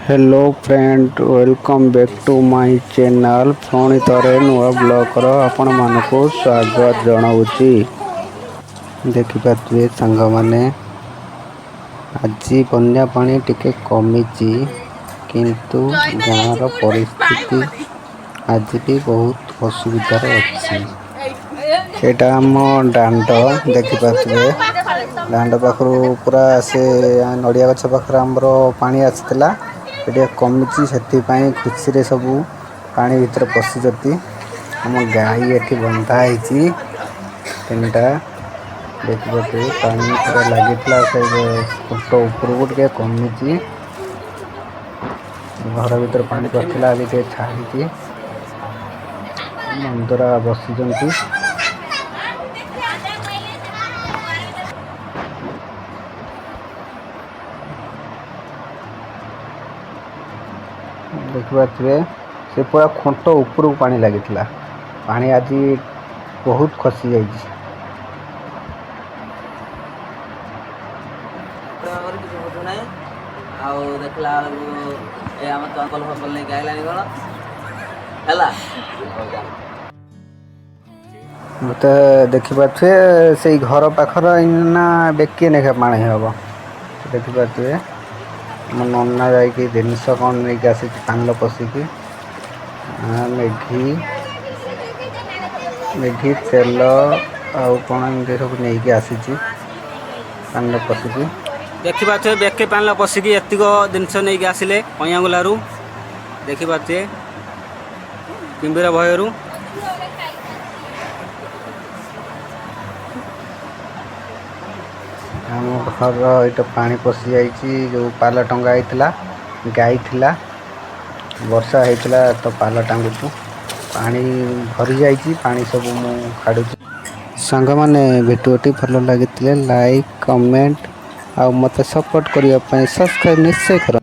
Hello friend, welcome back to my channel. ପୁଣି ଥରେ ନୂଆ ବ୍ଲଗ୍‌ର ଆପଣମାନଙ୍କୁ ସ୍ୱାଗତ ଜଣାଉଛି। ଦେଖିପାରୁଥିବେ ସାଙ୍ଗମାନେ, ଆଜି ବନ୍ୟା ପାଣି ଟିକେ କମିଛି, କିନ୍ତୁ ଗାଁର ପରିସ୍ଥିତି ଆଜି ବି ବହୁତ ଅସୁବିଧାରେ ଅଛି। ଏଇଟା ଆମ ଦାଣ୍ଡ, ଦେଖିପାରୁଥିବେ। ଦାଣ୍ଡ ପାଖରୁ ପୁରା ସେ ନଡ଼ିଆ ଗଛ ପାଖରେ ଆମର ପାଣି ଆସିଥିଲା। ଟିକେ କମିଛି, ସେଥିପାଇଁ ଖୁସିରେ ସବୁ ପାଣି ଭିତରେ ପଶିଛନ୍ତି। ଆମ ଗାଈ ଏଠି ବନ୍ଧା ହେଇଛି ତିନିଟା। ଦେଖିପାରୁଥିବେ, ପାଣି ପୁରା ଲାଗିଥିଲା ସେ ଖୁଣ୍ଟ ଉପରକୁ, ଟିକେ କମିଛି। ଘର ଭିତରେ ପାଣି ପଶିଥିଲା, ଆଜି ଟିକେ ଛାଡ଼ିଛି। ମନ୍ଦରା ବସିଛନ୍ତି। ଦେଖିପାରୁଥିବେ, ସେ ପୁରା ଖୁଣ୍ଟ ଉପରକୁ ପାଣି ଲାଗିଥିଲା। ପାଣି ଆଜି ବହୁତ ଖସି ଯାଇଛି। ଭାବରେ କିଛି ବୁଝୁନାହିଁ। ଆଉ ଦେଖିଲା ବେଳକୁ ଏ ଆମ ଚପଲ ଫପଲ ନେଇକି ଆଇଲାଣି। କ'ଣ ହେଲା? ହଉ ଯା। ମୋତେ ଦେଖିପାରୁଥିବେ, ସେଇ ଘର ପାଖର ଏଇନା ବେକିଏ ଲେଖା ପାଣି ହେବ। ଦେଖିପାରୁଥିବେ, ଆମ ନନା ଯାଇକି ଜିନିଷ କ'ଣ ନେଇକି ଆସିଛି ପାଣିରେ ପଶିକି। ମ୍ୟାଗି ମ୍ୟାଗି, ତେଲ ଆଉ କ'ଣ ଏମିତି ସବୁ ନେଇକି ଆସିଛି ପାଣିରେ ପଶିକି। ଦେଖିପାରୁଥିବେ, ବେକେ ପାଣିରେ ପଶିକି ଏତିକ ଜିନିଷ ନେଇକି ଆସିଲେ କଇଁଆଗୁଲାରୁ। ଦେଖିପାରୁଥିବେ, କୁମ୍ଭୀର ଭୟରୁ। ଆମ ଘର ଏଇଟା ପାଣି ପଶି ଯାଇଛି। ଯେଉଁ ପାଲ ଟଙ୍ଗା ହେଇଥିଲା, ଗାଈ ଥିଲା, ବର୍ଷା ହେଇଥିଲା ତ ପାଲ ଟାଙ୍ଗୁଛୁ, ପାଣି ଭରି ଯାଇଛି। ପାଣି ସବୁ ମୁଁ କାଢ଼ୁଛି। ସାଙ୍ଗମାନେ, ଭିଡ଼ିଓଟି ଭଲ ଲାଗିଥିଲେ ଲାଇକ୍, କମେଣ୍ଟ ଆଉ ମୋତେ ସପୋର୍ଟ କରିବା ପାଇଁ ସବସ୍କ୍ରାଇବ୍ ନିଶ୍ଚୟ କର।